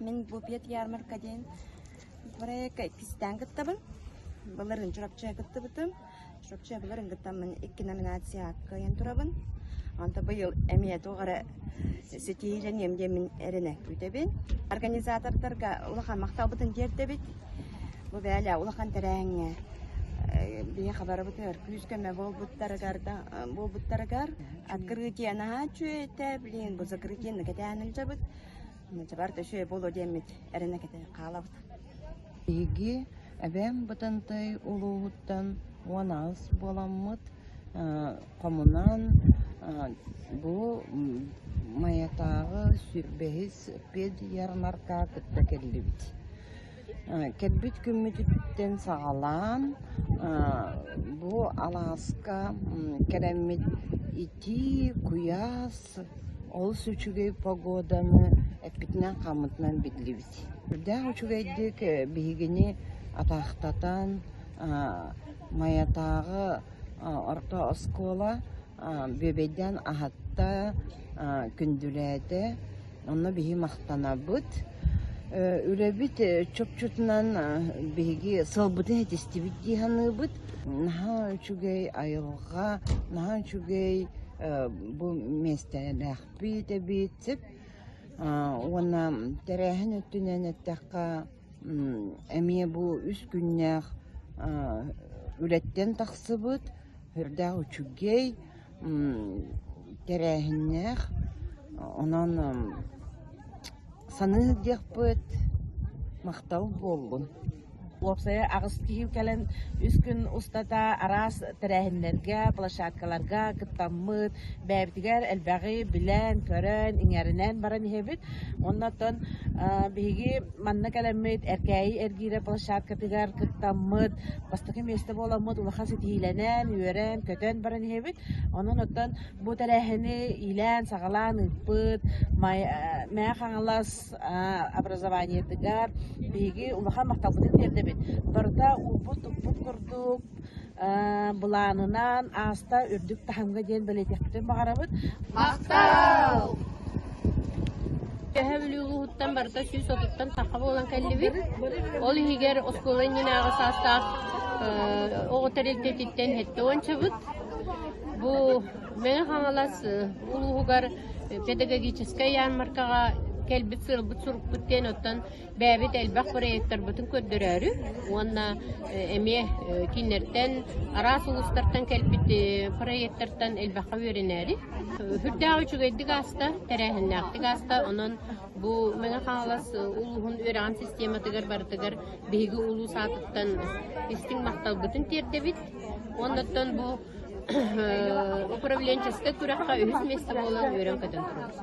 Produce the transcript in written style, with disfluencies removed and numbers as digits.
Мин бу Пет ярмарка диэн проекка иккистээн кыттабын. Былырыын Чурапчыга кыттыбытым. Чурапчыга былырыын кыттаммын икки номинацияҕа кыайан турабын. Онто быйыл эмиэ туох эрэ ситиһиилэниэм диэммин эрэнэ күүтэбин. Организатордарга улахан махталбытын тиэрдэбит. Бу бээлэ улахан тэрээһиҥҥэ биһиэхэ барыбытыгар күүс-көмө буолбуттарыгар да буолбуттарыгар открытие наһаа үчүгэй этэ. Билигин бу закрытиены кэтээн сылдьабыт. Барыта үчүгэй буолуо диэммит эрэнэ кэтээн хаалабыт. Биһиги эбээм Бытантай улууһуттан 18 буоламмыт хомунан бу Майатааҕы сүүрбэһис педярмарка кытта кэллибит. Кэлбит күммүтүттэн саҕалаан бу алааска кэлэммит итии, куйаас, олус үчүгэй погоданы эппитинэн-хааммытынан биллибит. Үрдээх үчүгэйдик биһигини атаахтатан Майатааҕы орто оскуола бүөбэйдээн аһатта, күндүлээтэ. Онно биһи махтанабыт. Үлэбит чопчутунан биһиги сылбытын этистибит дии саныыбыт. Наһаа үчүгэй айылҕа, наһаа үчүгэй бу миэстэлээхпит эбит. Уонна тэрээһин өттүнэн эттэххэ, эмиэ бу үс күннээх үлэттэн тахсыбыт сүрдээх үчүгэй тэрээһиннээх. Онон саныы сылдьыахпыт, махтал буоллун. Уопсайа аҕыс киһи кэлэн үс күн устата араас тэрээһиннэргэ, площадкаларга кыттаммыт, бэйэбитигэр элбэҕи билэн, көрөн, иҥэринэн баран иһэбит. Уонна оттон биһиги манна кэлэммит Эркээйи эргиирэ площадкатыгар кыттаммыт, бастакы миэстэ буоламмыт улахан ситиһиилэнэн, үөрэн, көтөн баран иһэбит. Онон оттон бу тэрээһини иилээн-саҕалаан ыыппыт Мэҥэ Хаҥалас образованиетыгар биһиги улахан махталбытын тиэрдэбит. Барыта уурбут-туппут курдук былаанынан ааста үрдүк таһымҥа диэн бэлиэтиэхпитин баҕарабыт. Махтал! Үөһээ Бүлүү улууһуттан барыта 130-тан тахха буолан кэллибит. Ол иһигэр оскуола иннинээҕи саастаах оҕо тэрилтэтиттэн сэттэ уончабыт. Бу Мэҥэ Хаҥалас улууһугар педагогическай ярмаркаҕа кэлбит сыалбыт сурукпут диэн оттон бэйэбит элбэх проектарбытын көрдөрөөрү уонна эмиэ кинилэртэн араас улуустартан кэлбит проектартан элбэххэ үөрэнээри. Сүрдээх үчүгэйдик ааста, тэрээһиннээхтик ааста. Онон бу Мэҥэ Хаҥалас улууһун үөрэҕин систематыгар барытыгар биһиги улуус аатыттан истиҥ махталбытын тиэрдэбит. Уоннаттан бу управленческай күрэххэ үһүс миэстэ буолан үөрэн-көтөн турабыт.